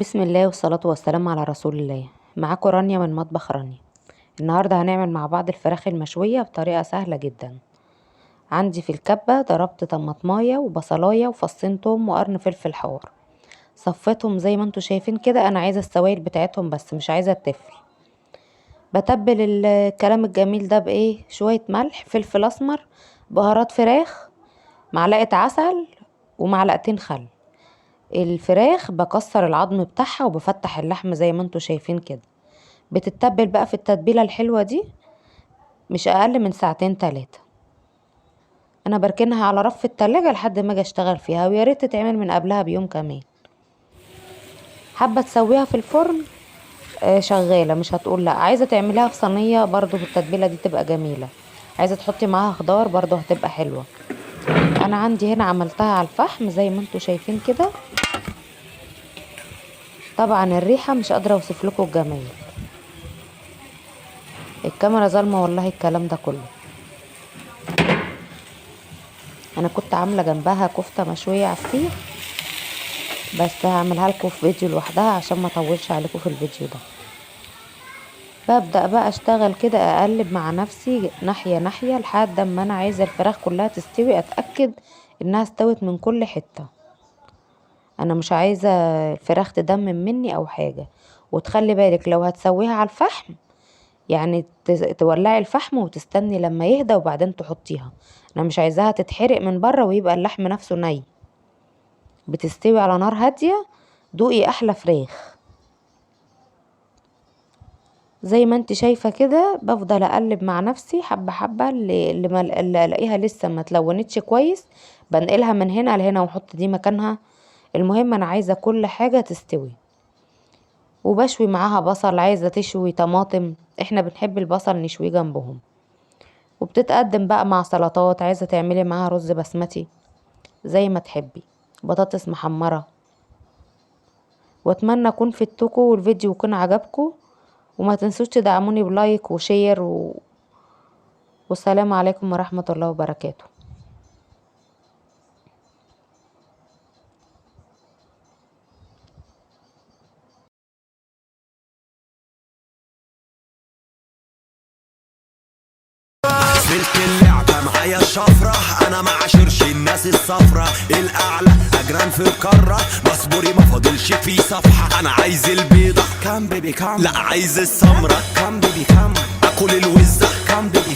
بسم الله والصلاة والسلام على رسول الله. معاكم رانيا من مطبخ رانيا. النهاردة هنعمل مع بعض الفراخ المشوية بطريقة سهلة جدا. عندي في الكبة ضربت طماطماية وبصلاية وفصين توم وقرن فلفل حار، صفيتهم زي ما انتوا شايفين كده. انا عايزة السوائل بتاعتهم بس، مش عايزة التفل. بتبل الكلام الجميل ده بايه؟ شوية ملح، فلفل اسمر، بهارات فراخ، معلقة عسل ومعلقتين خل. الفراخ بكسر العظم بتاعها وبفتح اللحم زي ما انتوا شايفين كده. بتتبل بقى في التتبيلة الحلوة دي مش اقل من ساعتين تلاتة. انا بركنها على رف التلاجة لحد ما اجي اشتغل فيها، ويا ريت تتعمل من قبلها بيوم كمان. حابة تسويها في الفرن شغالة، مش هتقول لا. عايزة تعمليها في صينية برضو بالتتبيلة دي تبقى جميلة. عايزة تحطي معاها خضار برضو هتبقى حلوة. انا عندي هنا عملتها على الفحم زي ما انتوا شايفين كده. طبعا الريحة مش قادرة اوصف لكم الجمال، الكاميرا ظالمة والله الكلام ده كله. انا كنت عاملة جنبها كفتة مشوية على السيخ، بس هعملها لكم في فيديو لوحدها عشان ما اطولش عليكم في الفيديو ده. ببدأ بقى اشتغل كده، اقلب مع نفسي ناحية ناحية لحد ما انا عايزة الفراخ كلها تستوي، اتأكد انها استوت من كل حتة. انا مش عايزة الفراخ تدمم مني او حاجة. وتخلي بالك لو هتسويها على الفحم، يعني تولعي الفحم وتستني لما يهدى وبعدين تحطيها. انا مش عايزاها تتحرق من بره ويبقى اللحم نفسه ني. بتستوي على نار هادية، دوقي احلى فراخ زي ما انت شايفة كده. بفضل اقلب مع نفسي حبة حبة، اللي الاقيها لسه ما تلونتش كويس بنقلها من هنا لهنا واحط دي مكانها. المهم انا عايزة كل حاجة تستوي. وبشوي معاها بصل، عايزة تشوي طماطم، احنا بنحب البصل نشويه جنبهم. وبتتقدم بقى مع سلطات، عايزة تعملي معاها رز بسمتي زي ما تحبي، بطاطس محمرة. واتمنى اكون فدتكم والفيديو يكون عجبكم، وما تنسوش تدعموني ب like و share والسلام عليكم ورحمة الله وبركاته. قفلت اللعبة معايا الشفرة، أنا مع شرش الناس الصفرة، الأعلى أجران في القارة، مصبوري ما فاضلش في صفحة. أنا عايز البيضة come baby come، لا عايز السمرة come baby come، أكل الوزة come baby.